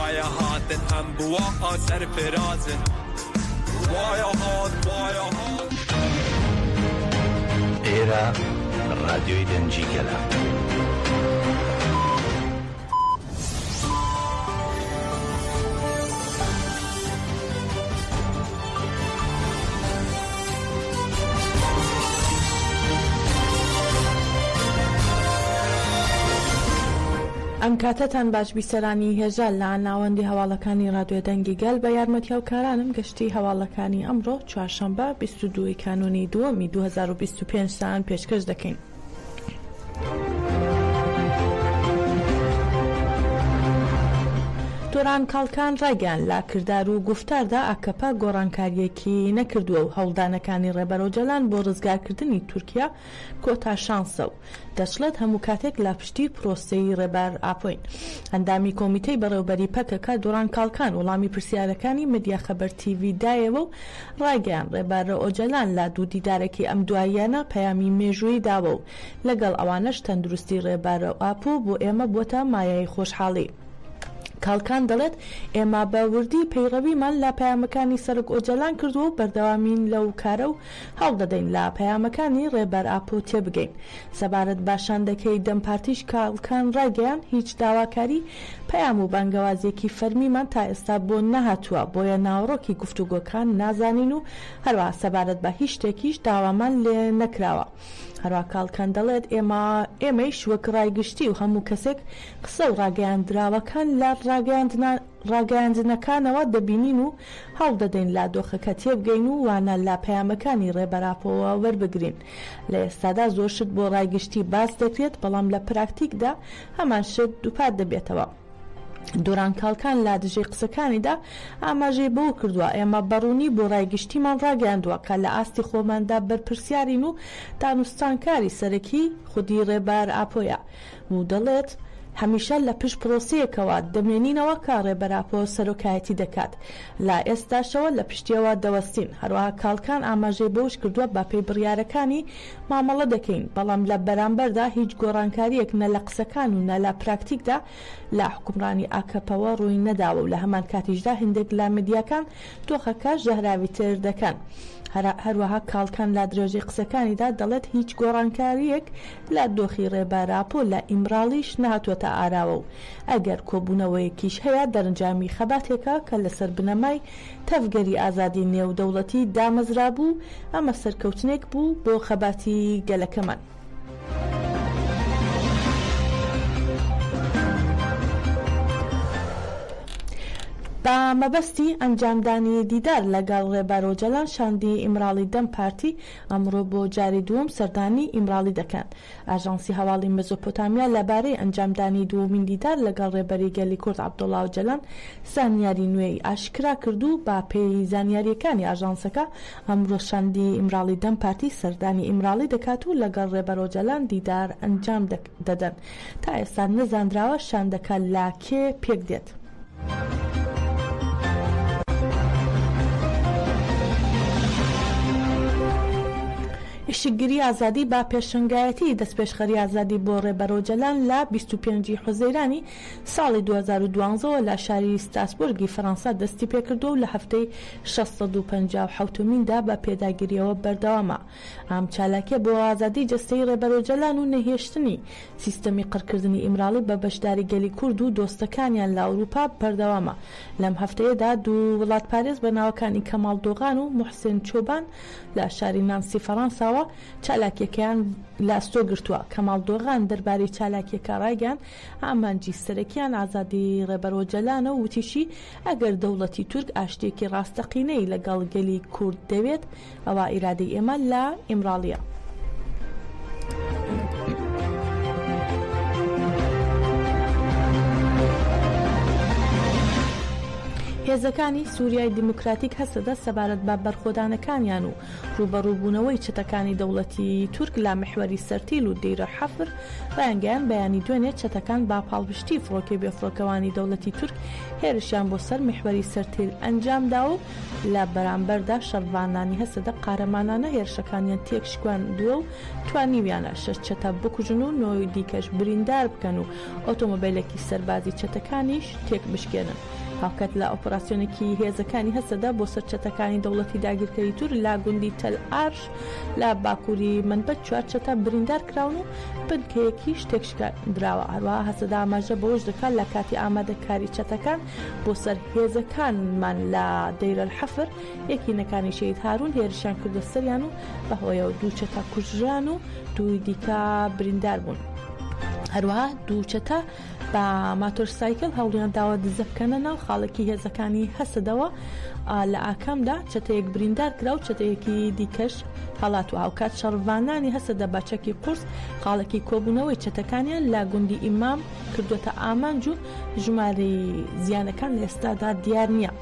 وایە هاتن ئەم بووە سەرفرازن وایە هات وایە هات. ئێرە ڕادیۆی دەنگی گەلە. ئەم کاتەتان باش بیسەرانی هێژا لە ناوەندی هەواڵەکانی ڕادیۆ دەنگی گەل بە یارمەتی هاوکارانم گەشتی هەواڵەکانی ئەمڕۆ چوارشەمبە 22 ی کانوونی دووەمی 2025 تان پێشکەش دەکەین. تۆران کاڵکان ڕایگەیاند، لە کردار و گوفتاردا ئاکەپە گۆڕانکارییەکی نەکردووە و هەوڵدانەکانی ڕێبەر ئۆجەلان بۆ ڕزگارکردنی تورکیا کۆتا شانسە و دەشڵێت هەموو کاتێک لە پشتی پرۆسەی ڕێبەر ئاپۆین. ئەندامی کۆمیتەی بەڕێوەبەری پەکەکە دۆران کاڵکان وەڵامی پرسیارەکانی مەدیا خەبەر تیڤی دایەوە و ڕایگەیاند ڕێبەر ئۆجەلان لە دوو دیدارەکی ئەم دواییانە پەیامی مێژوویی داوە و لەگەڵ ئەوانەش تەندروستی ڕێبەر ئاپۆ بۆ ئێمە بووەتە مایەی خۆشحاڵی. کاڵکان دەڵێت، ئێمە بە وردی پەیڕەویمان لە پەیامەکانی سەرۆک ئۆجەلان کردووە و بەردەوامین لەو کارە و هەوڵدەدەین لە پەیامەکانی ڕێبەر ئاپۆ تێبگەین. سەبارەت بە شاندەکەی دەم پارتیش کاڵکان ڕایگەیاند، هیچ داواکاری، پەیام و بانگەوازێکی فەرمیمان تا ئێستا بۆ نەهاتووە، بۆیە ناوەڕۆکی گفتوگۆکان نازانین و هەروەها سەبارەت بە هیچ شتێکیش داوامان لێ نەکراوە. هەروەها کاڵکان دەڵێت، ئێمە ئێمەیش وەک ڕای گشتی و هەموو کەسێک قسە و ڕاگەیاندراوەکان لە ڕاگەیاندنەکانەوە دەبینین و هەوڵدەدەین لە دۆخەکە تێبگەین و وانە لە پەیامەکانی ڕێبەر ئاپۆوە وەربگرین. لە ئێستادا زۆر شت بۆ ڕای گشتی باس دەکرێت، بەڵام لە پراکتیکدا هەمان شت دووپات دەبێتەوە. دوران کاڵکان لە دژەی قسەکانیدا ئاماژەی بەوە کردووە، ئێمە بە ڕوونی بۆ ڕای گشتیمان ڕاگەیاندووە کە لە ئاستی خۆماندا بەرپرسیارین و دانوستانکاری سەرەکی خودی ڕێبەر ئاپۆیە و دەڵێت، هەمیشە لە پشت پرۆسەیەکەوە دەمێنینەوە کە ڕێبەر ئاپۆ سەرۆکایەتی دەکات، لە ئێستاشەوە لە پشتیەوە دەوەستین. هەروەها کاڵکان ئاماژەی بەوەش کردووە، بەپێی بڕیارەکانی مامەڵە دەکەین، بەڵام لە بەرامبەردا هیچ گۆڕانکارییەک نە لە قسەکان و نە لە پراکتیکدا لە حوکمڕانی ئاکەپەوە ڕووی نەداوە و لە هەمان کاتیشدا هەندێک لە میدیاکان دۆخەکە ژەهراویتر دەکەن. هەروەها کاڵکان لە درێژەی قسەکانیدا دەڵێت هیچ گۆڕانکارییەک لە دۆخی ڕێبەر ئاپۆ لە ئیمراڵیش نەهاتووەتە ئاراوە و ئەگەر کۆبوونەوەیەکیش هەیە دەرەنجامی خەباتێکە کە لەسەر بنەمای تەڤگەری ئازادی نێودەوڵەتی دامەزرابوو، ئەمە سەرکەوتنێک بوو بۆ خەباتی گەلەکەمان. بە مەبەستی ئەنجامدانی دیدار لەگەڵ ڕێبەر ئۆجەلان شاندی ئیمراڵی دەم پارتی ئەمڕۆ بۆ جاری دووەم سەردانی ئیمراڵی دەکەن. ئاژانسی هەواڵی مێزۆپۆتامیا لەبارەی ئەنجامدانی دووەمین دیدار لەگەڵ ڕێبەری گەلی کورد عەبدوڵا ئۆجەلان زانیاری نوێی ئاشکرا کرد و بە پێی زانیارییەکانی ئاژانسەکە ئەمڕۆ شاندی ئیمراڵی دەم پارتی سەردانی ئیمراڵی دەکات و لەگەڵ ڕێبەر ئۆجەلان دیدار ئەنجام دەدەن. تا ئێستا نەزانراوە شاندەکە لە کێ پێکدێت. ئیشکگری ئازادی بە پێشەنگایەتی دەستپێشخەری ئازادی بۆ ڕێبەر ئۆجەلان لە 25 ی حوزەیرانی ساڵی 2012 وە لە شاری ستراسبۆرگی فەرەنسا دەستیپێکردووە و لە هەفتەی 657 میندا بە پێداگرییەوە بەردەوامە. ئەم چالاکیە بۆ ئازادی جەستەیی ڕێبەر ئۆجەلان و نەهێشتنی سیستەمی قڕکردنی ئیمراڵی بە بەشداری گەلی کورد و دۆستەکانیان لە ئەوروپا بەردەوامە. لەم هەفتەیەدا دوو وڵاتپارێز بە ناوەکانی کەماڵ دۆغان و موحسین چۆبان لە شاری نانسی فەڕەنساوە چالاکیەکەیان لە ئەستۆ گرتووە. کەماڵ دۆغان دەربارەی چالاکیەکە ڕایگەیاند، ئامانجی سەرەکیان ئازادی ڕێبەر ئۆجەلانە و وتیشی، ئەگەر دەوڵەتی تورک ئاشتییەکی ڕاستەقینەی لەگەڵ گەلی کورد دەوێت، ئەوا ئیرادەی ئێمە لە ئیمراڵییە. هێزەکانی سوریای دیموکراتیک هەسەدە سەبارەت بە بەرخۆدانەکانیان و ڕووبەڕووبوونەوەی چەتەکانی دەوڵەتی تورک لە میحوەری سەرتیل و دەیرەحەفر ڕایانگەیاند، بەیانی دوێنێ چەتەکان بە پاڵپشتی فڕۆکەی بێفڕۆکەوانی دەوڵەتی تورک هێرشیان بۆ سەر میحوەری سەرتیل ئەنجامداوە و لە بەرامبەردا شەڕڤانانی هەسەدە قارەمانانە هێرشەکانیان تێکشکاندووە و توانیویانە شەش چەتە بکوژن و نۆی دیکەش بریندار بکەن و ئۆتۆمۆبیلێکی سەربازی چەتەکانیش تێکبشکێنن. هاوکات لە ئۆپراسیۆنێکی هێزەکانی هەسەدە بۆ سەر چەتەکانی دەوڵەتی داگیرکەری تورک لە گوندی تەل ئارش لە باکووری مەنبەج چوار چەتە بریندار کراون و بنکەیەکیش تێکشکاندراوە. هەروەها هەسەدە ئاماژە بەوەش دەکات لە کاتی ئامادەکاری چەتەکان بۆ سەر هێزەکانمان لە دەیرەلحەفر یەکینەکانی شەهید هارون هێرشیان کردە سەریان و بەهۆیەوە دوو چەتە کوژران و دووی دیکە بریندار بوون. هەروەها دوو چەتە بە ماتۆرسایکل هەوڵیانداوە دزە بکەنە ناو خاڵێکی هێزەکانی هەسەدەوە، لە ئاکامدا چەتەیەک بریندار کرا و چەتەیەکی دیکەش هەڵات و هاوکات شەڕڤانانی هەسەدە بە چەکی قورس خاڵێکی کۆبوونەوەی چەتەکانیان لە گوندی ئیمام کردووەتە ئامانج و ژمارەی زیانەکان لە ئێستادا دیار نییە.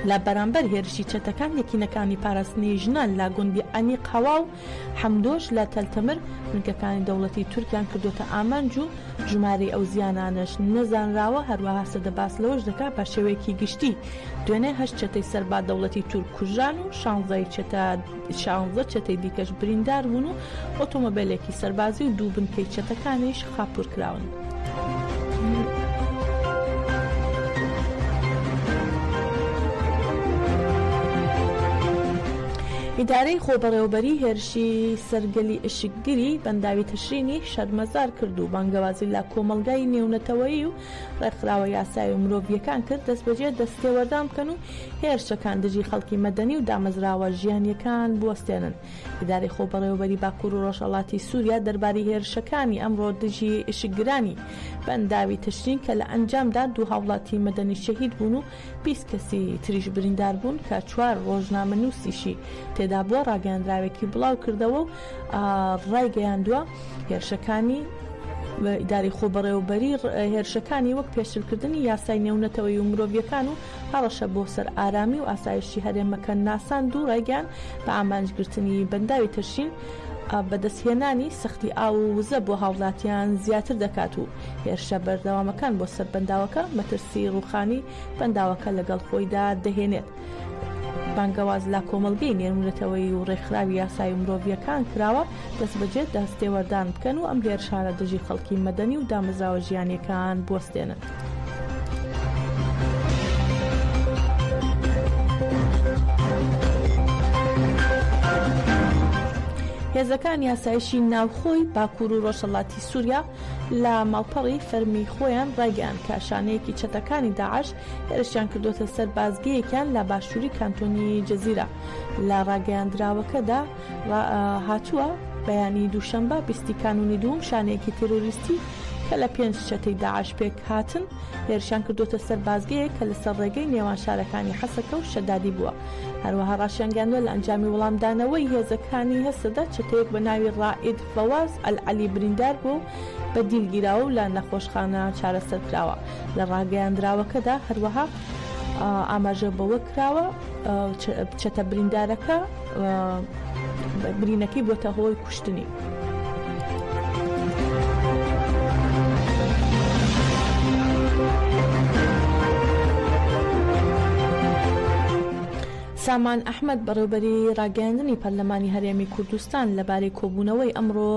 لە بەرامبەر هێرشی چەتەکان یەکینەکانی پاراستنی ژنان لە گوندی عەنیق هەوا و حەمدۆش لە تەل تەمر بنکەکانی دەوڵەتی تورکیان کردۆتە ئامانج و ژمارەی ئەو زیانانەش نەزانراوە، هەروەها سەدە باس لەوەش دەکات بە شێوەیەکی گشتی دوێنێ هەشت چەتەی سەر بە دەوڵەتی تورک کوژران و شانزە چەتەی دیکەش بریندار بوون و ئۆتۆمۆبێلێکی سەربازی و دوو بنکەی چەتەکانیش خاپوور کراون. ئیدارەی خۆبەڕێوەبەری هێرشی سەر گەلی ئشکگری بەنداوی تشرینی شەرمەزار کرد و بانگەوازی لە کۆمەڵگای نێونەتەوەیی و ڕێکخراوە یاسایی و مرۆڤییەکان کرد دەستبەجێ دەستێوەردان بکەن و هێرشەکان دژی خەڵکی مەدەنی و دامەزراوە ژیانییەکان بوەستێنن. ئیدارەی خۆبەڕێوەبەری باکوور و ڕۆژهەڵاتی سووریا دەربارەی هێرشەکانی ئەمڕۆ دژی ئیشکگرانی بەنداوی تشرین کە لە ئەنجامدا دوو هاوڵاتی مەدەنی شەهید بوون و 20 کەسی تریش بریندار بوون کە چوار ڕۆژنامەنووسیشی تێدا بووە ڕاگەیاندراوێکی بڵاو کردەوە و ڕایگەیاندووە هێرشەکانی ئیدارەی خۆبەڕێوەبەری هێرشەکانی وەک پێشلکردنی یاسای نێونەتەوەیی و مرۆڤیەکان و هەڕەشە بۆ سەر ئارامی و ئاسایشی هەرێمەکە ناساند و ڕایگەیاند، بە ئامانجگرتنی بەنداوی تشرین بەدەستهێنانی سەختی ئاو و وزە بۆ هاوڵاتیان زیاتر دەکات و هێرشە بەردەوامەکان بۆ سەر بەنداوەکە مەترسی ڕووخانی بەنداوەکە لەگەڵ خۆیدا دەهێنێت. بانگەواز لە کۆمەڵگەی نێونەتەوەیی و ڕێکخراوی یاسایی و مرۆڤییەکان کراوە دەستبەجێ دەستێوەردان بکەن و ئەم هێرشانە دژی خەڵکی مەدەنی و دامەزراوە ژیانییەکان بوەستێنن. هێزەکانی ئاسایشی ناوخۆی باکوور و ڕۆژهەڵاتی سووریا لە ماڵپەڕی فەرمی خۆیان ڕایگەیاند کە شانەیەکی چەتەکانی داعش هێرشیان کردووەتە سەر بازگەیەکیان لە باشووری کانتۆنی جەزیرە. لە ڕاگەیاندراوەکەدا هاتووە، بەیانی دووشەمبە 20 ی کانوونی دووەم شانەیەکی تێرۆریستی کە لە پێنج چەتەی داعش پێکهاتن هێرشیان کردووەتە سەر بازگەیەک کە لەسەر ڕێگەی نێوان شارەکانی حەسەکە و شەدادی بووە. هەروەها ڕاشیانگەیاندووە، لە ئەنجامی وەڵامدانەوەی هێزەکانی هەسەدە چەتەیەک بە ناوی ڕائید فەواز ئەلعەلی بریندار بووە و بە دیل گیراوە و لە نەخۆشخانە چارەسەر کراوە. لە ڕاگەیاندراوەکەدا هەروەها ئاماژە بەوە کراوە، چەتە بریندارەکە برینەکەی بووەتە هۆی کوشتنی. سامان ئەحمەد، بەڕێوەبەری ڕاگەیاندنی پەرلەمانی هەرێمی کوردستان لەبارەی کۆبوونەوەی ئەمڕۆ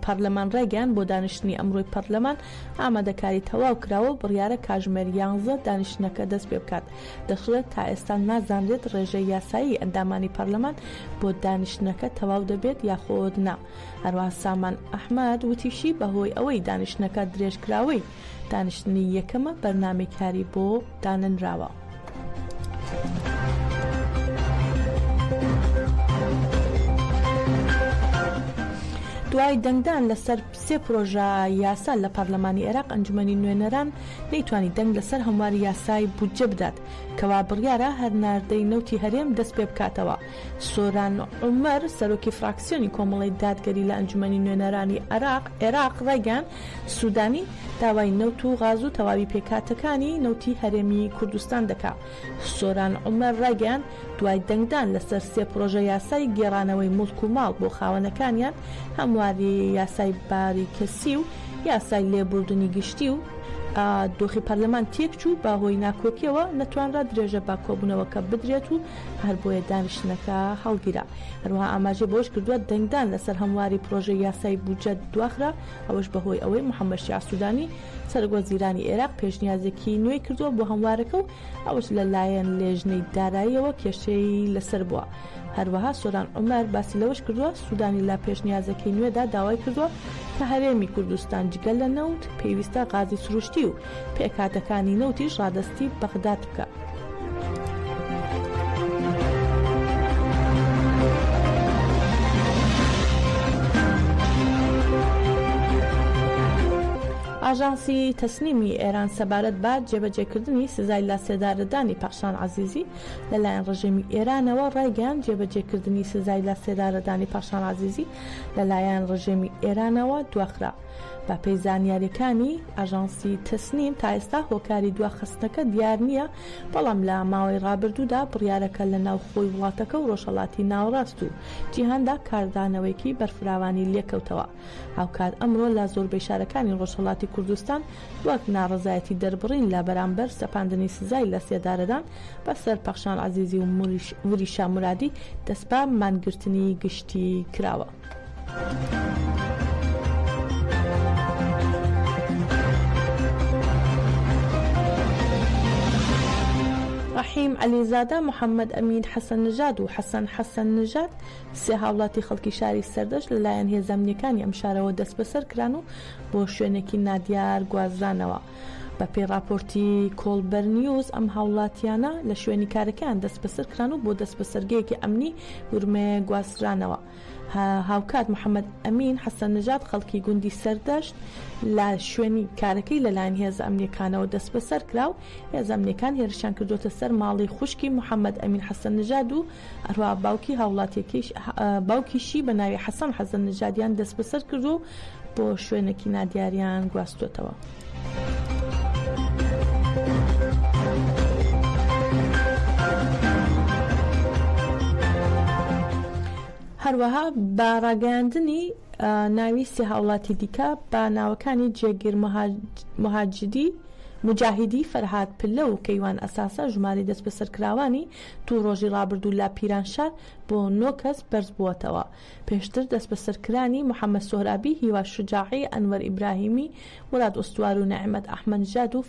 پەرلەمان ڕایگەیاند، بۆ دانیشتنی ئەمڕۆی پەرلەمان ئامادەکاری تەواو کراوە و بڕیارە کاژمێر یانزە دانیشتنەکە دەستپێبکات. دەشڵێت، تا ئێستا نازانرێت ڕێژەی یاسایی ئەندامانی پەرلەمان بۆ دانیشتنەکە تەواو دەبێت یاخود نا. هەروەها سامان ئەحمەد وتیشی، بەهۆی ئەوەی دانیشتنەکە درێژکراوەی دانیشتنی یەکەمە بەرنامەی کاری بۆ دانەنراوە. دوای دەنگدان لەسەر سێ پرۆژە یاسا لە پەرلەمانی عێراق، ئەنجومەنی نوێنەران نەیتوانی دەنگ لەسەر هەمواری یاسای بودجە بدات، کەوا بڕیارە هەرناردەی نەوتی هەرێم دەستپێبکاتەوە. سۆران عومەر، سەرۆکی فراکسیۆنی کۆمەڵەی دادگەری لە ئەنجومەنی نوێنەرانی عێراق عێراق ڕایگەیاند، سودانی داوای نەوت و غاز و تەواوی پێکهاتەکانی نەوتی هەرێمی کوردستان دەکا. سۆران عومەر ڕایگەیاند، دوای دەنگدان لەسەر سێ پڕۆژە یاسای گێڕانەوەی موڵک و ماڵ بۆ خاوەنەکانیان، هەمواری یاسای باری کەسی و یاسای لێبوردنی گشتی و دۆخی پەرلەمان تێکچوو، بەهۆی ناکۆکیەوە نەتوانرا درێژە بە کۆبوونەوەکە بدرێت و هەربۆیە دانیشتنەکە هەڵگیرا. هەروەها ئاماژەی بەوەشکردووە، دەنگدان لەسەر هەمواری پڕۆژەی یاسای بودجە دواخرا، ئەوەش بەهۆی ئەوەی محەمەد شیاع سودانی، سەرۆکوەزیرانی عێراق پێشنیازێکی نوێی کردووە بۆ هەموارەکە و ئەوەش لەلایەن لێژنەی داراییەوە کێشەی لەسەر بووە. هەروەها سۆران عومەر باسی لەوەش کردووە، سودانی لە پێشنیازەکەی نوێدا داوای کردووە کە هەرێمی کوردستان جگە لە نەوت پێویستە غازی سروشتی و پێکهاتەکانی نەوتیش ڕادەستی بەغداد بکات. ئاژانسی تەسنیمی ئێران سەبارەت بە جێبەجێکردنی سزای لاسێدارەدانی پەخشان عەزیزی لەلایەن ڕژێمی ئێرانەوە ڕایگەیاند، جێبەجێکردنی سزای لاسێدارەدانی پەخشان عەزیزی لەلایەن ڕژێمی ئێرانەوە دواخرا. بەپێی زانیارییەکانی ئاژانسی تەسنیم، تا ئێستا هۆکاری دواخستنەکە دیار نییە، بەڵام لە ماوەی ڕابردوودا بڕیارەکە لە ناوخۆی وڵاتەکە و ڕۆژهەڵاتی ناوەڕاست و جیهاندا کاردانەوەیەکی بەرفراوانی لێکەوتەوە. هاوکات ئەمڕۆ لە زۆربەی شارەکانی ڕۆژهەڵاتی کوردستان وەک ناڕەزایەتی دەربڕین لە بەرامبەر سەپاندنی سزای لەسێدارەدان بەسەر پەخشان عەزیزی و وریشە مورادی دەست بە مانگرتنی گشتی کراوە. ڕەحیم عەلیزادە، محەممەد ئەمین حەسەن نژاد و حەسەن حەسەن نژاد، سێ هاوڵاتی خەڵکی شاری سەردەشت لەلایەن هێزە ئەمنییەکانی ئەم شارەوە دەستبەسەر کران و بۆ شوێنێکی نادیار گوازرانەوە. بەپێی ڕاپۆرتی کۆڵبەر نیوز، ئەم هاوڵاتییانە لە شوێنی کارەکەیان دەستبەسەر کران و بۆ دەستبەسەرگەیەکی ئەمنی ورمێ گواسترانەوە. هاوکات محەمەد ئەمین حەسەن نژاد خەڵکی گوندی سەردەشت لە شوێنی کارەکەی لەلایەن هێزە ئەمنییەکانەوە دەستبەسەر کرا و هێزە ئەمنییەکان هێرشیان کردووەتە سەر ماڵی خوشکی محەمەد ئەمین حەسەن نژاد و هەروەها باوکی هاوڵاتیەکەیش باوکیشی بە ناوی حەسەن حەسەن نژادیان دەستبەسەر کردووە و بۆ شوێنێکی نادیاریان گواستووەتەوە. هەروەها بە ڕاگەیاندنی ناوی سێ هاوڵاتی دیکە بە ناوەکانی جێگیر مهاجدی موجاهیدی، فەرهاد پلە و کەیوان ئەساسە ژمارەی دەستبەسەرکراوانی دوو ڕۆژی ڕابردوو لە پیرانشار بۆ نۆ کەس بەرزبووەتەوە. پێشتر دەستبەسەرکرانی محەمەد سۆهرابی، هیوا شوجاعی، ئەنوەر ئیبراهیمی، موراد ئوستوار و نەعمەت ئەحمەدنژاد و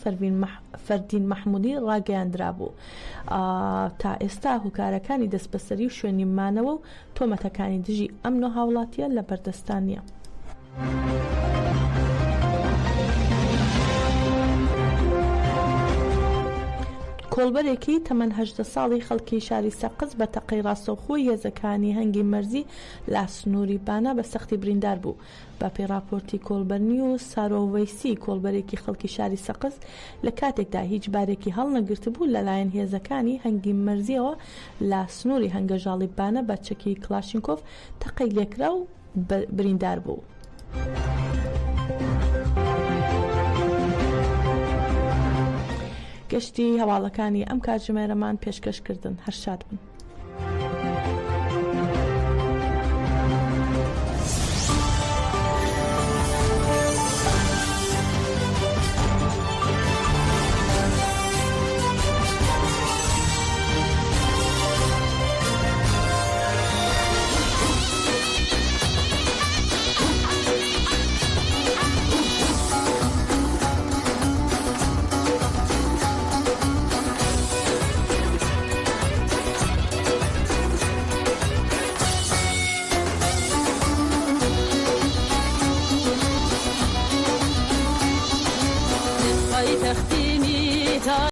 فەردین مەحموودی ڕاگەیاندرابوو. تا ئێستا هۆکارەکانی دەستبەسەری و شوێنی مانەوە و تۆمەتەکانی دژی ئەم نۆ هاوڵاتییە لەبەردەستدا نییە. کۆڵبەرێکی تەمەن 18 ساڵی خەڵکی شاری سەقز بە تەقەی ڕاستەوخۆی هێزەکانی هەنگی مەرزی لە سنووری بانە بە سەختی بریندار بوو. بە پێی ڕاپۆرتی کۆڵبەر نیوز، سارۆ وەیسی کۆڵبەرێکی خەڵکی شاری سەقز لە کاتێکدا هیچ بارێکی هەڵنەگرتبوو لەلایەن هێزەکانی هەنگی مەرزییەوە لە سنووری هەنگەژاڵی بانە بە چەکی کڵاشینکۆف تەقەی لێکرا و بریندار بوو. گەشتی هەواڵەکانی ئەم کاتژمێرەمان پێشکەش کردن. هەر شاد بن.